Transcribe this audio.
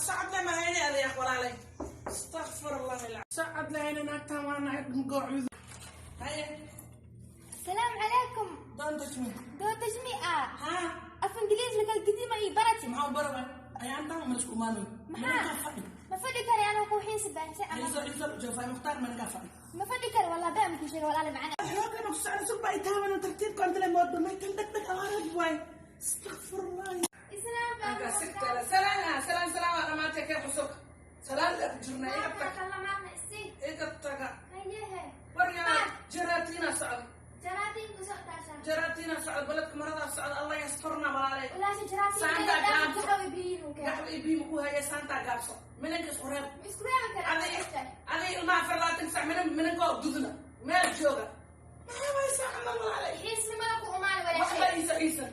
Socod le mahayne adeeq walaalay. Astaqfir Allah. Socod lehayne naagtan waa nahay goocud. Haye. السلام عليكم. Don't touch me. Don't touch me ah. Ha. Af ingiliis laka qadiima ii barati. Maxaa u baraba? Ayaantan ma isku imaanay. Maxaa? Manankaa fadhi. Ma fadhi kari anoo ku xiisi baahsan ama. Ciise ciise joofay Mukhtaar manankaa fadhi. Ma fadhi kari wallah baa ku sheegay walaal macana. Xoogan ku socon sulba ay taaban tartiibka inta le moodba may tan dhag dhag awaarad waay. Astaqfirullah. Islaam. Anka sigtala salaan salaan salaan waa dhamaatay kee xusub. Salaan la ku jirnaa iga tag. Iga taga. Waryaa jaraatina socda. Jaraatina socda baledka maradaa socda Allah yasturna walaalay. Gaxwa iyo biyo ku haya saantaa gaabso. Minanka isku reeb. Aday ilmaha 24 sac minan minankoo dudna meel jooga. Maxaa waay saacadan walaalay? Waxba iisa iisa.